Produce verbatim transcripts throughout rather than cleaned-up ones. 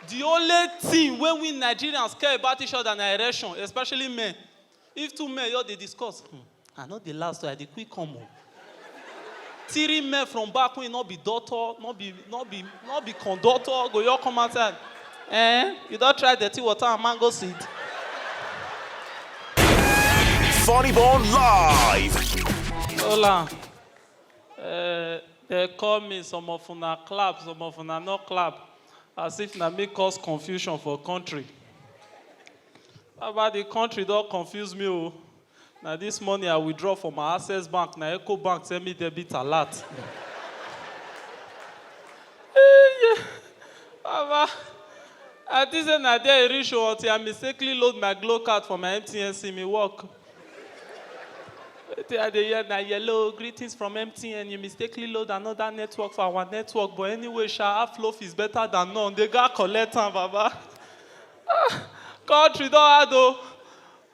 The only thing wey we Nigerians care about each other na erection, especially men. If two men just dey discuss, "Hmm, I no dey last, I dey quick come o." Three men from back wey no be doctor, no be, no be, no be conductor, go just come outside. "Eh, you don try dirty water and mango seed?" Funny Bone Live. Hola. Uh, they call me, some of una clap, some of una no clap, as if na me cause confusion for country. Baba, the country don confuse me o. Na this morning I withdraw from my Access Bank, na Eco Bank send me debit alert. Eh, yeah. Baba, I think say na there e reach o, until I mistakenly load my Glo card for my M T N sim, e work. Wetin I dey hear na yellow, "Greetings from M T N, you mistakenly load another network for our network, but anyway sha, half loaf is better than none." They go collect am, Baba. Ah, country don hard o.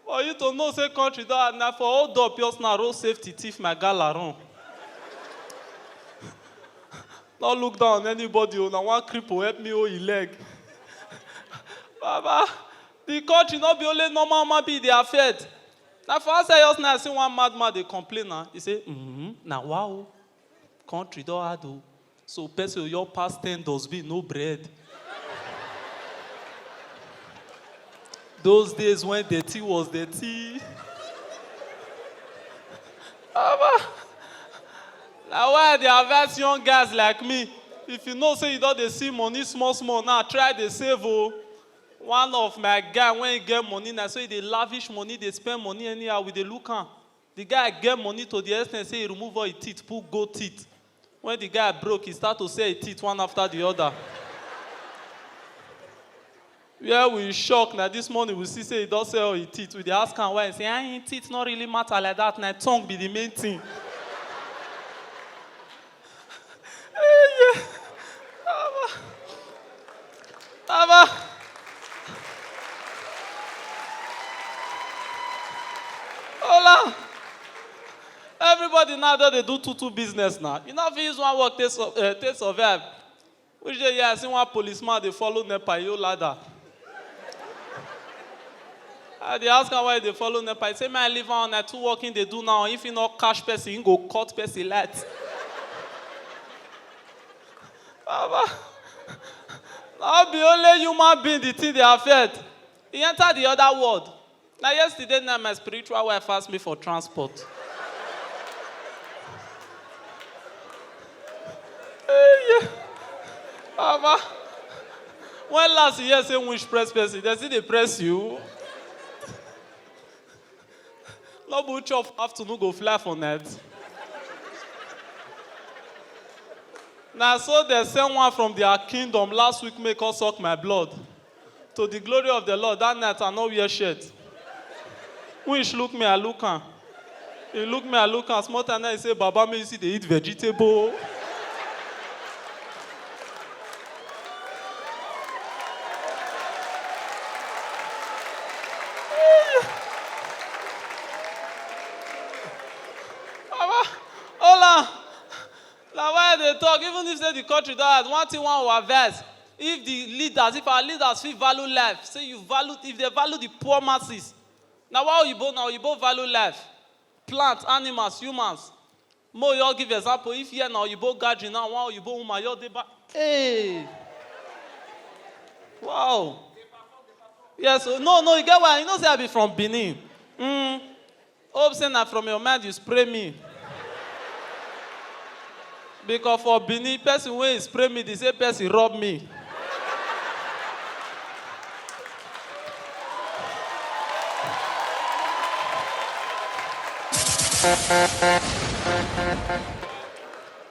For you to know say country don hard, na for hold up just now, road safety thief my gala run. No look down on anybody o, na one cripple help me hold him leg. Baba, the country no be only normal human being dey affect. Na for outside just now I see one madman dey complain na. He say, "Mm-hmm, na wa o. Country don hard o. So person go just pass ten dustbin, no bread." Those days when dirty was dirty. Baba, na why I dey advise young guys like me. If you know say you don dey see money small small now, try dey save o. One of my guy, when he get money, na so he dey lavish money, dey spend money anyhow. We dey look am. The guy get money to the extent say he remove all his teeth, put gold teeth. When the guy broke, he start to sell his teeth one after the other. Where we shock, na this morning we see say he don sell all his teeth. We dey ask am why, he say, "Ah, him teeth no really matter like that, na tongue be the main thing." Eh, yeah. Baba. Baba. Hola. Everybody now don dey do two two business now. You no fit use one work take sur-, eh, take survive. Which day, yeah, I see one policeman dey follow NEPA, he hold ladder. I dey ask am why he dey follow NEPA. He say, "Make I leave am, na two work him dey do now. If he no catch person, he go cut person light." Baba, no be only human being the thing dey affect. E enter the other world. Na yesterday night my spiritual wife ask me for transport. Eh, yeah. Baba, when last you hear say winch press person, dem still dey press you? No be who chop for afternoon go fly for net. Na so dem send one from their kingdom last week make come suck my blood. To the glory of the Lord, that night I no wear shirt. Winch look me, I look am. He look me, I look am. Small time now he say, "Baba, make you still dey eat vegetable." Baba, hola. Na why I dey talk, even if say the country don hard, one thing one our advice, if the leaders, if our leaders fit value life, say you value, if they value the poor masses, na why oyibo, na oyibo value life, plants, animals, humans. Mo you all give example, if here na oyibo gathering now, one oyibo woman, you all dey back. Hey! Wow! Yes, so, no, no, you get why? You know say I be from Benin. Mm. Hope say na from your mind you spray me. Because for Benin, person wey spray me, they say person rob me.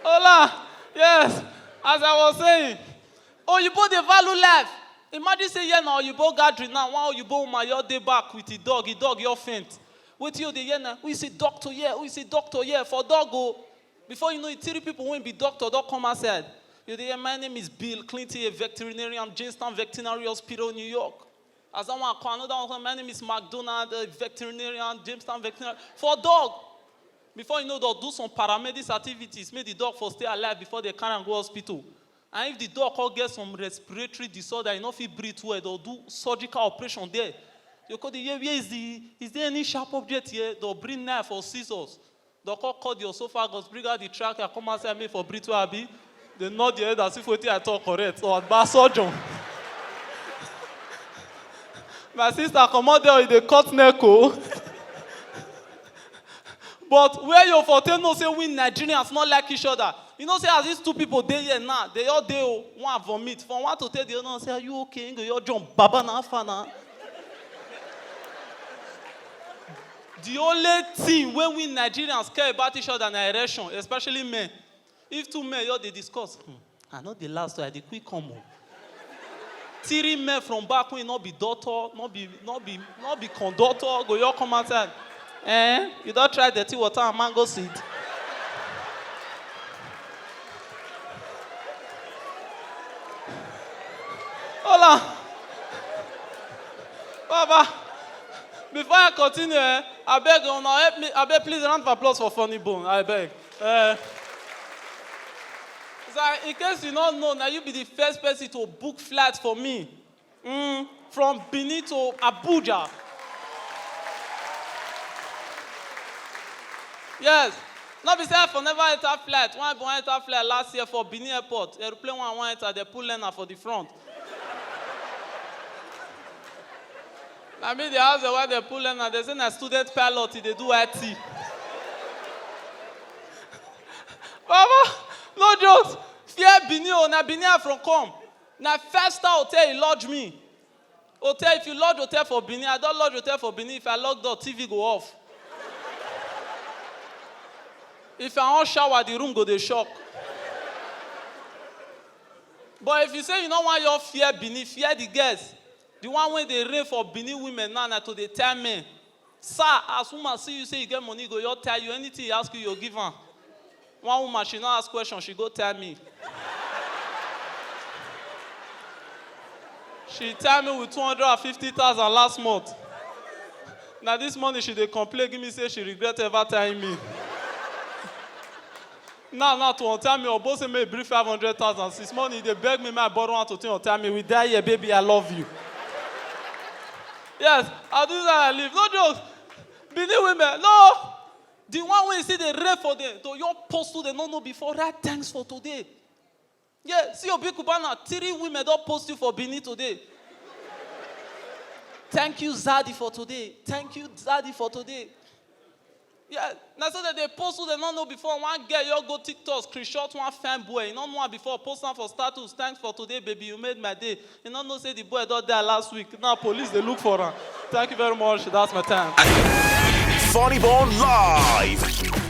Hola, yes, as I was saying, oyibo dey value life. Imagine say here na oyibo gathering now, one oyibo woman you all dey back with the dog, the dog you all faint. Wetin you dey hear na, "Who is a doctor here? Who is a doctor here?" For dog o. Before you know it, three people wey be doctor don come outside. You dey hear, "My name is Bill Clinton, a veterinarian, Jamestown Veterinary Hospital, New York." As that one come, another one come, "My name is McDonald, a veterinarian, Jamestown Veterinary." For dog. Before you know, they'll do some paramedics activities, make the dog for stay alive before they carry am go hospital. And if the dog come get some respiratory disorder, e no fit breathe well, they'll do surgical operation there. You go dey hear, "Where is the, is there any sharp object here?" They'll bring knife or scissors. They'll come cut the esophagus, bring out the trachea, come outside, make for breathe well, abi? They nod their head as if wetin I talk correct. Or agba surgeon. My sister, comot there, you dey cut neck o. But where you for take know say we Nigerians not like each other? You know say as these two people dey here now, they all dey o, one vomit. From one to tell the other one say, "Are you okay?" He go, "Your jump, baba na afa na." The only thing wey we Nigerians care about each other na erection, especially men. If two men, you dey discuss, "Hmm, I no dey last, I dey quick come o." Three men from back wey no be doctor, no be, no be, no be conductor, go your come outside. "Eh, you don try dirty water and mango seed?" Hola. Baba, before I continue, eh, I beg una help me, I beg please round of applause for Funny Bone, I beg. Eh. Sir, in case you no know, na you be the first person to book flight for me. Mm, from Benin to Abuja. Yes. No be say I for never enter flight. One I enter flight last year for Benin Airport. Aeroplane one I wan enter, they put learner for the front. Na me dey ask them why they put learner. They say na student pilot, e dey do I T. Baba, no jokes. Fear Benin o, na Benin I from come. Na five star hotel e lodge me. Hotel, if you lodge hotel for Benin, I don lodge hotel for Benin. If I lock door, T V go off. If I wan shower, the room go dey shock. But if you say you no wan your fear Benin, fear the girls. The one wey dey reign for Benin women now na to dey tell men. Sir, as woman see you say you get money, go your tell you anything he ask you, you give am. One woman, she no ask question, she go tell me. She tell me with two hundred and fifty thousand last month. Now this morning she dey complain, give me say she regret ever telling me. Now, now to tell me, Obo say make bring five hundred thousand. Since morning, they beg me, my borrow one to tell me, "We die here, baby, I love you." Yes, I do that, I live. No jokes. Benin women, no. The one wey see the rape for them, to your post to them, no, no, before, write thanks for today. Yeah, see your big Cubana, three women don't post you for Benin today. "Thank you, Zaddy, for today. Thank you, Zaddy, for today." Yeah, now so that they post who they don't know before. One girl, you go TikTok, screenshot one fan boy. You don't know her before, post am for status. "Thanks for today, baby. You made my day." You don't know say the boy don't die last week. Now police, they look for her. Thank you very much. That's my time. Funny Bone Live.